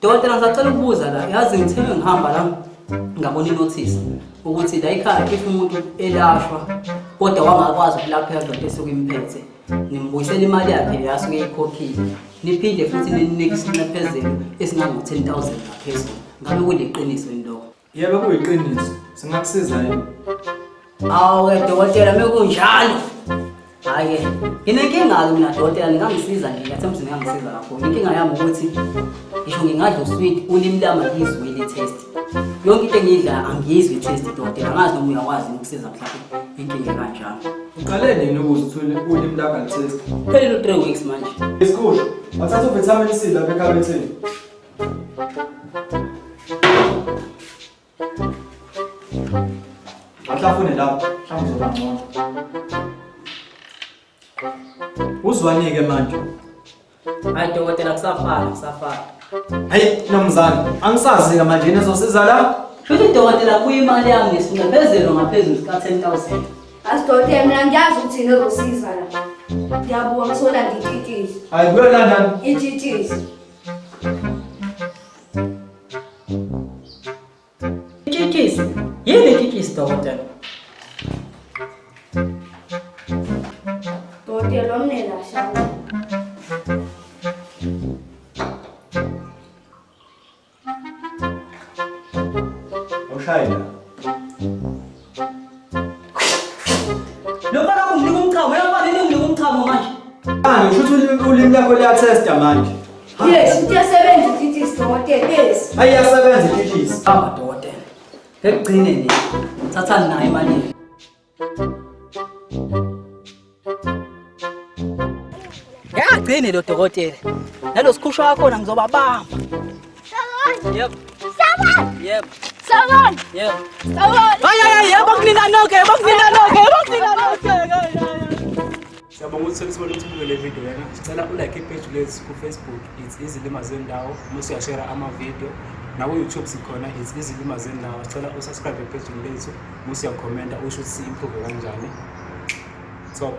Dokotela ngisacela ukubuza la, yazi ngithe ngihamba la ngabona inothisi ukuthi la ekhaya if umuntu elashwa kodwa wangakwazi ukulapheka kulento esuke imphethe nimbuyisela imali yakhe le asuke eyikhokhile niphinde futhi ninike isinxephezelo esingango-10 000 ngaphezulu. Ngabe kuliqiniso yini lokho? Yebo, kuyiqiniso. Singakusiza yini? Awu-ke dokotela, mekunjalo hhayi-ke nginenkinga-ke mina dokotela, ningangisiza nje, ngiyathemba ukuthi ningangisiza kakhulu. Inkinga yami ukuthi ngisho ngingadla uswidi, ulimi lami aliyizweli i-taste. Yonke into engiyidlayo angiyizwi i-taste dokotela. Angazi noma uyakwazi yini ukusiza mhlawumbe inkinga ekanjalo. Uqale nini ukuzithula ulimi lakho alithesti? Phelile u-3 weeks manje. Isikhusha, wathatha uvitamin C lapha ekhabetheni. Ahlafune lapho, mhlawumbe uzoba ngcono. Uzwani-ke manje? Hayi dokotela, kusafana kusafana. Hayi mnumzane, angisazi-ke manje yini ezosiza la. Shuthi dokotela kuya imali yami ngesinxephezelo ngaphezulu sika-10 000. Asidokotela, mina ngiyazi ukuthi yini ezosiza la. Ngiyabuka ngisolanda itshitshisi. Hayi kuyolandani? Itshitshisi. Itshitshisi? Yini itshitshisi dokotela? Dokotela omnela shana. Awushaye la. Lo mfana unginika umchamo, uyafana yini unginika umchamo manje? Manje usho ukuthi ulimi lakho liyathesta manje. Yes, iyasebenza itshitshisi dokotela. Yes. Hayi iyasebenza itshitshisi. Hamba dokotela. Ekugcineni thathani nayo imali yenu. Ngeke lo dokotela. Nalo sikhusha wakhona ngizobabamba. Yebo. Yebo. Sawubona. Yebo. Sawubona. Hayi hayi, yebo kunina nonke, yebo kunina nonke, yebo kunina nonke. Siyabonga ukuthi senisibone ukuthi ubuke le video lena. Sicela ulike ipage lethu ku-Facebook, It's Izilima Zendawo, mase uyashare ama-video. Naku-YouTube sikhona, It's Izilima Zendawo. Sicela usubscribe epageni lethu, mase uyakhomenta usho ukuthi si-improve kanjani. Top.